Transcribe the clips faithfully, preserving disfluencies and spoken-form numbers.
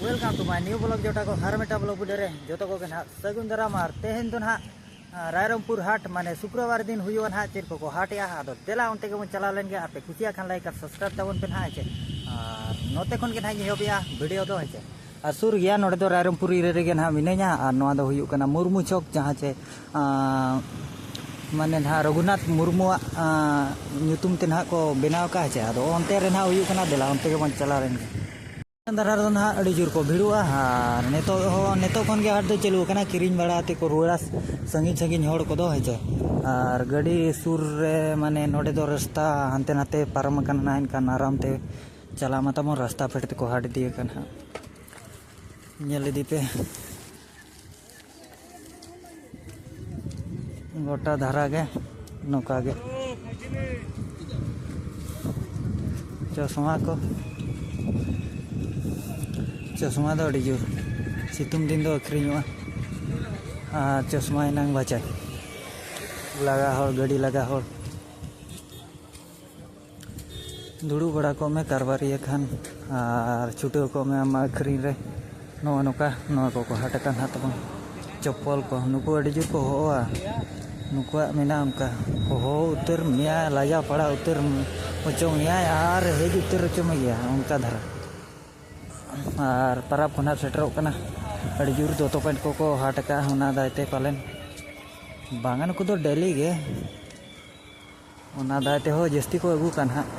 Welcome to my new vlog, ᱡᱚᱴᱟ ᱠᱚ ᱦᱟᱨ ᱢᱮᱴᱟ vlog video ᱨᱮ ᱡᱚᱛᱚ ᱠᱚᱜᱮ ᱱᱟᱦᱟᱜ ᱥᱟᱹᱜᱩᱱ ᱫᱟᱨᱟᱢ᱾ ᱟᱨ ᱛᱮᱦᱮᱧ ᱫᱚ ᱱᱟᱦᱟᱜ ᱨᱟᱭᱨᱚᱝᱯᱩᱨ ᱦᱟᱴ, ᱢᱟᱱᱮ ᱥᱩᱠᱨᱚᱵᱟᱨ ᱫᱤᱱ ᱦᱩᱭᱩᱜᱼᱟ ᱱᱟᱦᱟᱜ, ᱪᱮᱫ ᱠᱚᱠᱚ ᱦᱟᱴᱮᱜᱼᱟ᱾ ᱟᱫᱚ ᱫᱮᱞᱟ ᱚᱱᱛᱮ ᱜᱮᱵᱚᱱ ᱪᱟᱞᱟᱣ ᱞᱮᱱ ᱜᱮ᱾ ᱟᱯᱮ ᱠᱩᱥᱤᱭᱟᱜ ᱠᱷᱟᱱ like ᱟᱨ subscribe ᱛᱟᱵᱚᱱ ᱯᱮ ᱱᱟᱦᱟᱜ, ᱦᱮᱸ ᱪᱮ᱾ ᱟᱨ ᱱᱚᱛᱮ ᱠᱷᱚᱱ ᱜᱮ ᱱᱟᱦᱟᱜ ᱤᱧ ᱮᱦᱚᱵᱮᱜᱼᱟ video ᱫᱚ, ᱦᱮᱸ ᱪᱮ᱾ ᱟᱨ ᱥᱩᱨ ᱜᱮᱭᱟ, ᱱᱚᱰᱮ ᱫᱚ ᱨᱟᱭᱨᱚᱝᱯᱩᱨ area ᱨᱮᱜᱮ ᱱᱟᱦᱟᱜ ᱢᱤᱱᱟᱹᱧᱟ᱾ ᱟᱨ ᱱᱚᱣᱟ ᱫᱚ ᱦᱩᱭᱩᱜ ᱠᱟᱱᱟ ᱢᱩᱨᱢᱩ ᱪᱚᱠ, ᱡᱟᱦᱟᱸ ᱪᱮ, ᱟᱸ, ᱢᱟᱱᱮ ᱱᱟᱦᱟᱜ ᱨᱚᱜᱷᱩᱱᱟᱛᱷ ᱢᱩᱨᱢᱩᱣᱟᱜ, ᱟᱸ, ᱧᱩᱛᱩᱢ ᱛᱮ ᱱᱟᱦᱟᱜ ᱠᱚ ᱵᱮᱱᱟᱣ ᱟᱠᱟᱫᱼᱟ, ᱦᱮᱸ ᱪᱮ᱾ ᱟᱫᱚ ᱚᱱᱛᱮ ᱨᱮ ᱱᱟᱦᱟᱜ ᱦᱩᱭᱩᱜ ᱠᱟᱱᱟ, ᱫᱮᱞᱟ ᱚᱱᱛᱮ ᱜᱮᱵᱚᱱ ᱪᱟᱞᱟᱣ ᱞᱮᱱ ᱜᱮ᱾ ᱫᱷᱟᱨᱟ ᱨᱮᱫᱚ ᱱᱟᱦᱟᱜ ᱟᱹᱰᱤ ᱡᱳᱨ ᱠᱚ ᱵᱷᱤᱲᱚᱜᱼᱟ᱾ ᱟᱨ ᱱᱤᱛᱚᱜ ᱦᱚᱸ, ᱱᱤᱛᱚᱜ ᱠᱷᱚᱱ ᱜᱮ ᱦᱟᱴ ᱫᱚ ᱪᱟᱹᱞᱩ ᱟᱠᱟᱱᱟ, ᱠᱤᱨᱤᱧ ᱵᱟᱲᱟ ᱠᱟᱛᱮ ᱠᱚ ᱨᱩᱣᱟᱹᱲᱟ ᱥᱟᱺᱜᱤᱧ ᱥᱟᱺᱜᱤᱧ ᱦᱚᱲ ᱠᱚᱫᱚ, ᱦᱮᱸ ᱪᱮ᱾ ᱟᱨ ᱜᱟᱹᱰᱤ ᱥᱩᱨ ᱨᱮ, ᱢᱟᱱᱮ ᱱᱚᱰᱮ ᱫᱚ ᱨᱟᱥᱛᱟ ᱦᱟᱱᱛᱮ ᱱᱟᱛᱮ ᱯᱟᱨᱚᱢ ᱟᱠᱟᱱᱟ, ᱮᱱᱠᱷᱟᱱ ᱟᱨᱟᱢ ᱛᱮ ᱪᱟᱞᱟᱜ ᱢᱟ ᱛᱟᱵᱚᱱ, ᱨᱟᱥᱛᱟ ᱯᱷᱮᱰ ᱛᱮᱠᱚ ᱦᱟᱴ ᱤᱫᱤ ᱟᱠᱟᱱ ᱦᱟᱸᱜ᱾ ᱧᱮᱞ ᱤᱫᱤ ᱯᱮ᱾ ᱜᱚᱴᱟ ᱫᱷᱟᱨᱟ ᱜᱮ ᱱᱚᱝᱠᱟ ᱜᱮ᱾ ᱪᱚᱥᱢᱟ ᱠᱚ, ᱪᱚᱥᱢᱟ ᱫᱚ ᱟᱹᱰᱤ ᱡᱳᱨ ᱥᱤᱛᱩᱝ ᱫᱤᱱ ᱫᱚ ᱟᱹᱠᱷᱨᱤᱧᱚᱜᱼᱟ᱾ ᱟᱨ ᱪᱚᱥᱢᱟ ᱮᱱᱟᱝ ᱵᱟᱡᱟᱨ, ᱞᱟᱜᱟ ᱦᱚᱲ, ᱜᱟᱹᱰᱤ ᱞᱟᱜᱟ ᱦᱚᱲ᱾ ᱫᱩᱲᱩᱵ ᱵᱟᱲᱟ ᱠᱚᱜ ᱢᱮ ᱠᱟᱨᱵᱟᱨᱤᱭᱟᱹ ᱠᱷᱟᱱ, ᱟᱨ ᱪᱷᱩᱴᱟᱹᱣ ᱠᱚᱜ ᱢᱮ ᱟᱢᱟᱜ ᱟᱹᱠᱷᱨᱤᱧ ᱨᱮ᱾ ᱱᱚᱜᱼᱚ ᱱᱚᱝᱠᱟ, ᱱᱚᱣᱟ ᱠᱚᱠᱚ ᱦᱟᱴ ᱟᱠᱟᱱ ᱦᱟᱸᱜ ᱛᱟᱵᱚᱱ᱾ ᱪᱚᱯᱯᱚᱞ ᱠᱚ, ᱱᱩᱠᱩ ᱟᱹᱰᱤ ᱡᱳᱨ ᱠᱚ ᱦᱚᱦᱚᱣᱟ᱾ ᱱᱩᱠᱩᱣᱟᱜ ᱢᱮᱱᱟᱜᱼᱟ ᱚᱱᱠᱟ, ᱦᱚᱦᱚ ᱩᱛᱟᱹᱨ ᱢᱮᱭᱟᱭ, ᱞᱟᱡᱟᱣ ᱯᱟᱲᱟ ᱩᱛᱟᱹᱨ ᱦᱚᱪᱚ ᱢᱮᱭᱟᱭ ᱟᱨ ᱦᱮᱡ ᱩᱛᱟᱹᱨ ᱦᱚᱪᱚ ᱢᱮᱜᱮᱭᱟ, ᱚᱱᱠᱟ ᱫᱷᱟᱨᱟ᱾ ᱟᱨ ᱯᱟᱨᱟᱵᱽ ᱠᱚ ᱱᱟᱦᱟᱜ ᱥᱮᱴᱮᱨᱚᱜ ᱠᱟᱱᱟ, ᱟᱹᱰᱤ ᱡᱳᱨ ᱫᱚᱛᱚ ᱯᱮᱱᱴ ᱠᱚᱠᱚ ᱦᱟᱴ ᱟᱠᱟᱫᱼᱟ, ᱚᱱᱟ ᱫᱟᱭ ᱛᱮ ᱯᱟᱞᱮᱱ᱾ ᱵᱟᱝᱟ, ᱱᱩᱠᱩ ᱫᱚ ᱰᱮᱞᱤ ᱜᱮ᱾ ᱚᱱᱟ ᱫᱟᱭ ᱛᱮᱦᱚᱸ ᱡᱟᱹᱥᱛᱤ ᱠᱚ ᱟᱹᱜᱩ ᱠᱟᱱ ᱦᱟᱸᱜ᱾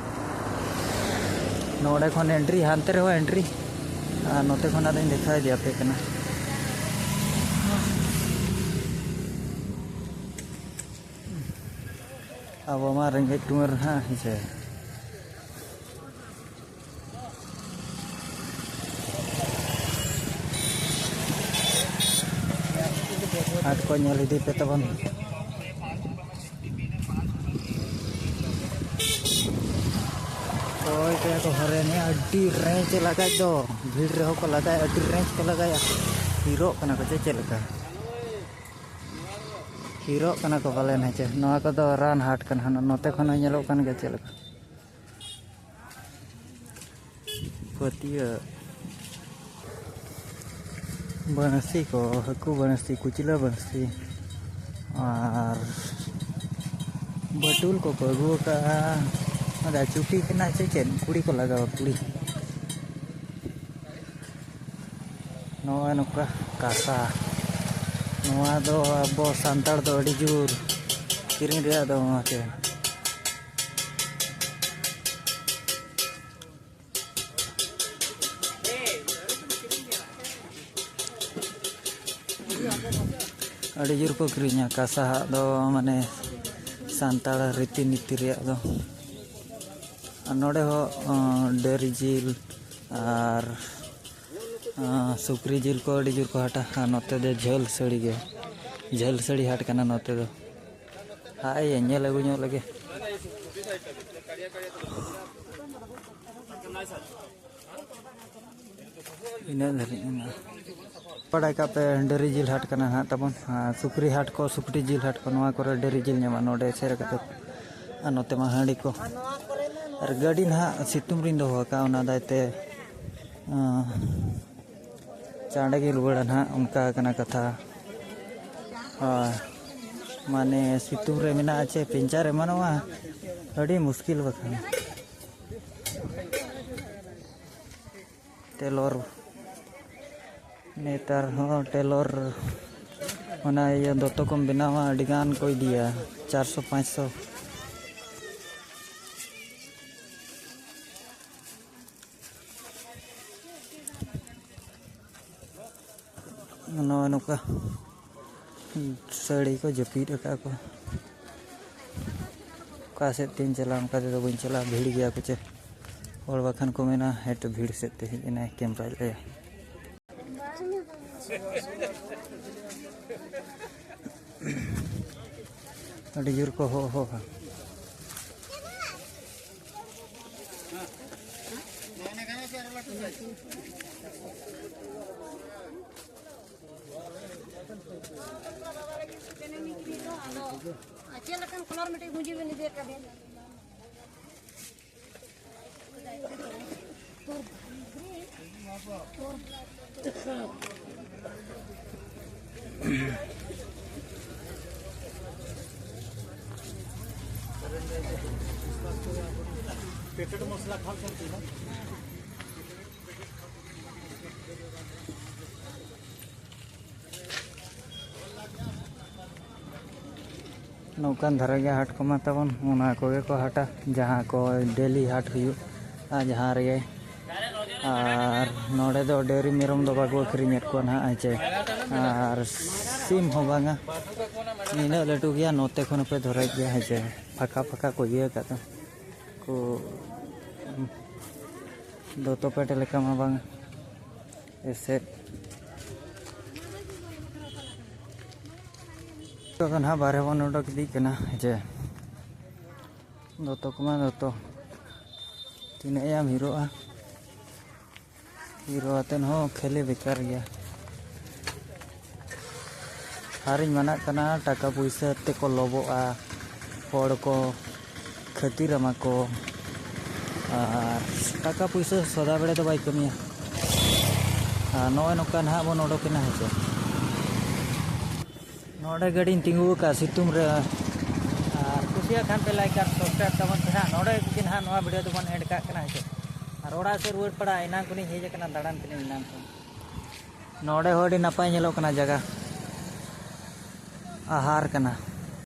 ᱱᱚᱰᱮ ᱠᱷᱚᱱ entry, ᱦᱟᱱᱛᱮ ᱨᱮᱦᱚᱸ entry, ᱟᱨ ᱱᱚᱛᱮ ᱠᱷᱚᱱᱟᱜ ᱫᱚᱧ ᱫᱮᱠᱷᱟᱣ ᱤᱫᱤ ᱟᱯᱮ ᱠᱟᱱᱟ᱾ ᱟᱵᱚ ᱢᱟ ᱨᱮᱸᱜᱮᱡ ᱴᱩᱣᱟᱹᱨ ᱦᱟᱸᱜ, ᱦᱮᱸ ᱥᱮ᱾ ᱦᱟᱴ ᱠᱚ ᱧᱮᱞ ᱤᱫᱤ ᱯᱮ ᱛᱟᱵᱚᱱ᱾ ᱚᱠᱚᱭ ᱠᱚᱭᱟ ᱠᱚ ᱦᱚᱨᱮᱱ, ᱟᱹᱰᱤ ᱨᱮᱸᱪ ᱞᱟᱜᱟᱭ ᱫᱚ, ᱵᱷᱤᱲ ᱨᱮᱦᱚᱸ ᱠᱚ ᱞᱟᱜᱟᱭᱟ, ᱟᱹᱰᱤ ᱨᱮᱸᱪ ᱠᱚ ᱞᱟᱜᱟᱭᱟ᱾ ᱦᱤᱨᱚᱜ ᱠᱟᱱᱟ ᱠᱚ ᱪᱮ ᱪᱮᱫ ᱞᱮᱠᱟ? ᱦᱤᱨᱚᱜ ᱠᱟᱱᱟ ᱠᱚ ᱯᱟᱞᱮᱱ, ᱦᱮᱸ ᱪᱮ? ᱱᱚᱣᱟ ᱠᱚᱫᱚ ᱨᱟᱱ ᱦᱟᱴ ᱠᱟᱱᱟ, ᱱᱚᱛᱮ ᱠᱷᱚᱱ ᱦᱚᱸ ᱧᱮᱞᱚᱜ ᱠᱟᱱ ᱜᱮᱭᱟ ᱪᱮᱫ ᱞᱮᱠᱟ᱾ ᱯᱟᱹᱛᱭᱟᱹ᱾ ᱵᱟᱹᱬᱥᱤ ᱠᱚ, ᱦᱟᱹᱠᱩ ᱵᱟᱹᱬᱥᱤ, ᱠᱩᱪᱞᱟᱹ ᱵᱟᱹᱬᱥᱤ ᱟᱨ ᱵᱟᱹᱴᱩᱞ ᱠᱚᱠᱚ ᱟᱹᱜᱩ ᱟᱠᱟᱫᱼᱟ᱾ ᱚᱱᱟ ᱪᱩᱴᱤ ᱠᱟᱱᱟ ᱥᱮ ᱪᱮᱫ? ᱠᱩᱲᱤ ᱠᱚ ᱞᱟᱜᱟᱣᱟ, ᱠᱩᱲᱤ᱾ ᱱᱚᱜᱼᱚᱭ ᱱᱚᱝᱠᱟ ᱠᱟᱸᱥᱟ᱾ ᱱᱚᱣᱟ ᱫᱚ ᱟᱵᱚ ᱥᱟᱱᱛᱟᱲ ᱫᱚ ᱟᱹᱰᱤ ᱡᱳᱨ ᱠᱤᱨᱤᱧ ᱨᱮᱭᱟᱜ ᱫᱚ ᱚᱱᱟᱛᱮ᱾ ᱟᱹᱰᱤ ᱡᱳᱨ ᱠᱚ ᱠᱤᱨᱤᱧᱟ ᱠᱟᱸᱥᱟ ᱦᱟᱜ ᱫᱚ, ᱢᱟᱱᱮ ᱥᱟᱱᱛᱟᱲ ᱨᱤᱛᱤ ᱱᱤᱛᱤ ᱨᱮᱭᱟᱜ ᱫᱚ᱾ ᱟᱨ ᱱᱚᱰᱮ ᱦᱚᱸ, ᱟᱸ, ᱰᱟᱹᱨᱤ ᱡᱤᱞ ᱟᱨ, ᱟᱸ, ᱥᱩᱠᱨᱤ ᱡᱤᱞ ᱠᱚ ᱟᱹᱰᱤ ᱡᱳᱨ ᱠᱚ ᱦᱟᱴᱟ᱾ ᱟᱨ ᱱᱚᱛᱮ ᱫᱚ ᱡᱷᱟᱹᱞ ᱥᱟᱹᱲᱤ ᱜᱮ, ᱡᱷᱟᱹᱞ ᱥᱟᱹᱲᱤ ᱦᱟᱴ ᱠᱟᱱᱟ ᱱᱚᱛᱮ ᱫᱚ᱾ ᱦᱟᱭ, ᱧᱮᱞ ᱟᱹᱜᱩ ᱧᱚᱜ ᱞᱮᱜᱮ᱾ ᱤᱱᱟᱹᱜ ᱫᱷᱟᱹᱨᱤᱡ ᱢᱮᱱᱟᱜᱼᱟ᱾ ᱵᱟᱲᱟᱭ ᱠᱟᱜ ᱯᱮ, ᱰᱟᱹᱨᱤ ᱡᱤᱞ ᱦᱟᱴ ᱠᱟᱱᱟ ᱱᱟᱦᱟᱜ ᱛᱟᱵᱚᱱ᱾ ᱟᱨ ᱥᱩᱠᱨᱤ ᱦᱟᱴ ᱠᱚ, ᱥᱩᱠᱨᱤ ᱡᱤᱞ ᱦᱟᱴ ᱠᱚ, ᱱᱚᱣᱟ ᱠᱚᱨᱮ ᱰᱟᱹᱨᱤ ᱡᱤᱞ ᱧᱟᱢᱚᱜᱼᱟ ᱱᱚᱰᱮ ᱥᱮᱴᱮᱨ ᱠᱟᱛᱮ᱾ ᱟᱨ ᱱᱚᱛᱮ ᱢᱟ ᱦᱟᱺᱰᱤ ᱠᱚ᱾ ᱟᱨ ᱜᱟᱹᱰᱤ ᱱᱟᱦᱟᱜ ᱥᱤᱛᱩᱝ ᱨᱤᱧ ᱫᱚᱦᱚ ᱟᱠᱟᱫᱼᱟ, ᱚᱱᱟ ᱫᱟᱭ ᱛᱮ, ᱟᱸ, ᱪᱟᱸᱰᱮ ᱜᱮ ᱨᱩᱣᱟᱹᱲᱟ ᱱᱟᱦᱟᱜ, ᱚᱱᱠᱟ ᱠᱟᱱᱟ ᱠᱟᱛᱷᱟ᱾ ᱦᱳᱭ, ᱢᱟᱱᱮ ᱥᱤᱛᱩᱝ ᱨᱮ ᱢᱮᱱᱟᱜᱼᱟ ᱪᱮ ᱯᱤᱧᱪᱟᱨ ᱮᱢᱟᱱᱚᱜᱼᱟ, ᱟᱹᱰᱤ ᱢᱩᱥᱠᱤᱞ ᱵᱟᱠᱷᱟᱱ᱾ ᱴᱮᱞᱚᱨ, ᱱᱮᱛᱟᱨ ᱦᱚᱸ ᱴᱮᱞᱚᱨ, ᱚᱱᱟ ᱤᱭᱟᱹ ᱫᱚᱛᱚ ᱠᱚᱢ ᱵᱮᱱᱟᱣᱟ, ᱟᱹᱰᱤᱜᱟᱱ ᱠᱚ ᱤᱫᱤᱭᱟ, ᱪᱟᱨᱥᱚ ᱯᱟᱸᱪᱥᱚ᱾ ᱱᱚᱜᱼᱚᱭ ᱱᱚᱝᱠᱟ ᱥᱟᱹᱲᱤ ᱠᱚ ᱡᱟᱹᱯᱤᱫ ᱟᱠᱟᱫ ᱠᱚ᱾ ᱚᱠᱟ ᱥᱮᱫ ᱛᱤᱧ ᱪᱟᱞᱟᱜᱼᱟ, ᱚᱱᱠᱟ ᱛᱮᱫᱚ ᱵᱟᱹᱧ ᱪᱟᱞᱟᱜᱼᱟ, ᱵᱷᱤᱲ ᱜᱮᱭᱟ ᱠᱚ ᱪᱮ᱾ ᱦᱚᱲ ᱵᱟᱠᱷᱟᱱ ᱠᱚ ᱢᱮᱱᱟ, "ᱦᱮᱸ ᱛᱚ, ᱵᱷᱤᱲ ᱥᱮᱫ ᱛᱮ ᱦᱮᱡ ᱮᱱᱟᱭ, ᱠᱮᱢᱨᱟᱭ ᱞᱟᱹᱭᱟ᱾" ᱟᱹᱰᱤ ᱡᱳᱨ ᱠᱚ ᱦᱚ ᱦᱚ ᱦᱟ᱾ ᱪᱮᱫ ᱞᱮᱠᱟᱱ ᱠᱟᱞᱟᱨ ᱢᱤᱫᱴᱮᱡ ᱜᱩᱸᱡᱤ ᱵᱮᱱ ᱤᱫᱤᱭ ᱠᱟᱫᱮᱭᱟ? ᱱᱚᱝᱠᱟᱱ ᱫᱷᱟᱨᱟ ᱜᱮ ᱦᱟᱴ ᱠᱚᱢᱟ ᱛᱟᱵᱚᱱ, ᱚᱱᱟ ᱠᱚᱜᱮ ᱠᱚ ᱦᱟᱴᱟ, ᱡᱟᱦᱟᱸ ᱠᱚ ᱰᱮᱞᱤ ᱦᱟᱴ ᱦᱩᱭᱩᱜᱼᱟ ᱡᱟᱦᱟᱸ ᱨᱮᱜᱮ᱾ ᱟᱨ ᱱᱚᱰᱮ ᱫᱚ ᱰᱟᱹᱝᱨᱤ ᱢᱮᱨᱚᱢ ᱫᱚ ᱵᱟᱠᱚ ᱟᱹᱠᱷᱨᱤᱧᱮᱫ ᱠᱚᱣᱟ ᱱᱟᱦᱟᱜ, ᱦᱮᱸ ᱪᱮ? ᱟᱨ ᱥᱤᱢ ᱦᱚᱸ ᱵᱟᱝᱟ, ᱱᱤᱱᱟᱹᱜ ᱞᱟᱹᱴᱩ ᱜᱮᱭᱟ, ᱱᱚᱛᱮ ᱠᱷᱚᱱ ᱦᱚᱸᱯᱮ ᱫᱷᱚᱨᱟᱭᱮᱫ ᱜᱮᱭᱟ, ᱦᱮᱸ ᱪᱮ? ᱯᱷᱟᱸᱠᱟ ᱯᱷᱟᱸᱠᱟ ᱠᱚ ᱤᱭᱟᱹ ᱟᱠᱟᱫ ᱫᱚ, ᱠᱚ ᱫᱚᱛᱚ ᱯᱮᱴ ᱞᱮᱠᱟ ᱢᱟ ᱵᱟᱝ ᱮᱥᱮᱫ᱾ ᱱᱤᱛᱚᱜ ᱫᱚ ᱱᱟᱦᱟᱜ ᱵᱟᱨᱦᱮ ᱵᱚᱱ ᱚᱰᱚᱠ ᱤᱫᱤᱜ ᱠᱟᱱᱟ, ᱦᱮᱸ ᱪᱮ? ᱫᱚᱛᱚ ᱠᱚᱢᱟ ᱫᱚᱛᱚ ᱛᱤᱱᱟᱹᱜ ᱭᱟᱢ ᱦᱤᱨᱚᱜᱼᱟ, ᱦᱤᱨᱚ ᱟᱛᱮᱫ ᱦᱚᱸ ᱠᱷᱟᱹᱞᱤ ᱵᱮᱠᱟᱨ ᱜᱮᱭᱟ᱾ ᱟᱨᱤᱧ ᱢᱟᱱᱟᱜ ᱠᱟᱱᱟ, ᱴᱟᱠᱟ ᱯᱩᱭᱥᱟᱹ ᱛᱮᱠᱚ ᱞᱚᱵᱚᱜᱼᱟ, ᱦᱚᱲ ᱠᱚ ᱠᱷᱟᱹᱛᱤᱨᱟᱢᱟ ᱠᱚ, ᱟᱨ ᱴᱟᱠᱟ ᱯᱩᱭᱥᱟᱹ ᱥᱚᱫᱟ ᱵᱮᱲᱟ ᱫᱚ ᱵᱟᱭ ᱠᱟᱹᱢᱤᱭᱟ᱾ ᱟᱨ ᱱᱚᱜᱼᱚᱭ ᱱᱚᱝᱠᱟ ᱱᱟᱦᱟᱜ ᱵᱚᱱ ᱚᱰᱚᱠᱮᱱᱟ, ᱦᱮᱸ ᱪᱮ? ᱱᱚᱰᱮ ᱜᱟᱹᱰᱤᱧ ᱛᱤᱸᱜᱩ ᱟᱠᱟᱫᱼᱟ ᱥᱤᱛᱩᱝ ᱨᱮ᱾ ᱟᱨ ᱠᱩᱥᱤᱭᱟᱜ ᱠᱷᱟᱱ ᱯᱮ like ᱟᱨ subscribe ᱛᱟᱵᱚᱱ ᱯᱮ ᱦᱟᱸᱜ᱾ ᱱᱚᱰᱮ ᱜᱮ ᱱᱟᱦᱟᱜ ᱱᱚᱣᱟ video ᱫᱚᱵᱚᱱ end ᱠᱟᱜ ᱠᱟᱱᱟ, ᱦᱮᱸ ᱪᱮ? ᱟᱨ ᱚᱲᱟᱜ ᱥᱮᱫ ᱨᱩᱣᱟᱹᱲ ᱯᱟᱲᱟ, ᱮᱱᱟᱝ ᱠᱷᱚᱱᱤᱧ ᱦᱮᱡ ᱟᱠᱟᱱᱟ ᱫᱟᱬᱟᱱ ᱠᱟᱹᱱᱟᱹᱧ ᱮᱱᱟᱝ ᱠᱷᱚᱱ᱾ ᱱᱚᱰᱮ ᱦᱚᱸ ᱟᱹᱰᱤ ᱱᱟᱯᱟᱭ ᱧᱮᱞᱚᱜ ᱠᱟᱱᱟ ᱡᱟᱭᱜᱟ, ᱟᱦᱟᱨ ᱠᱟᱱᱟ᱾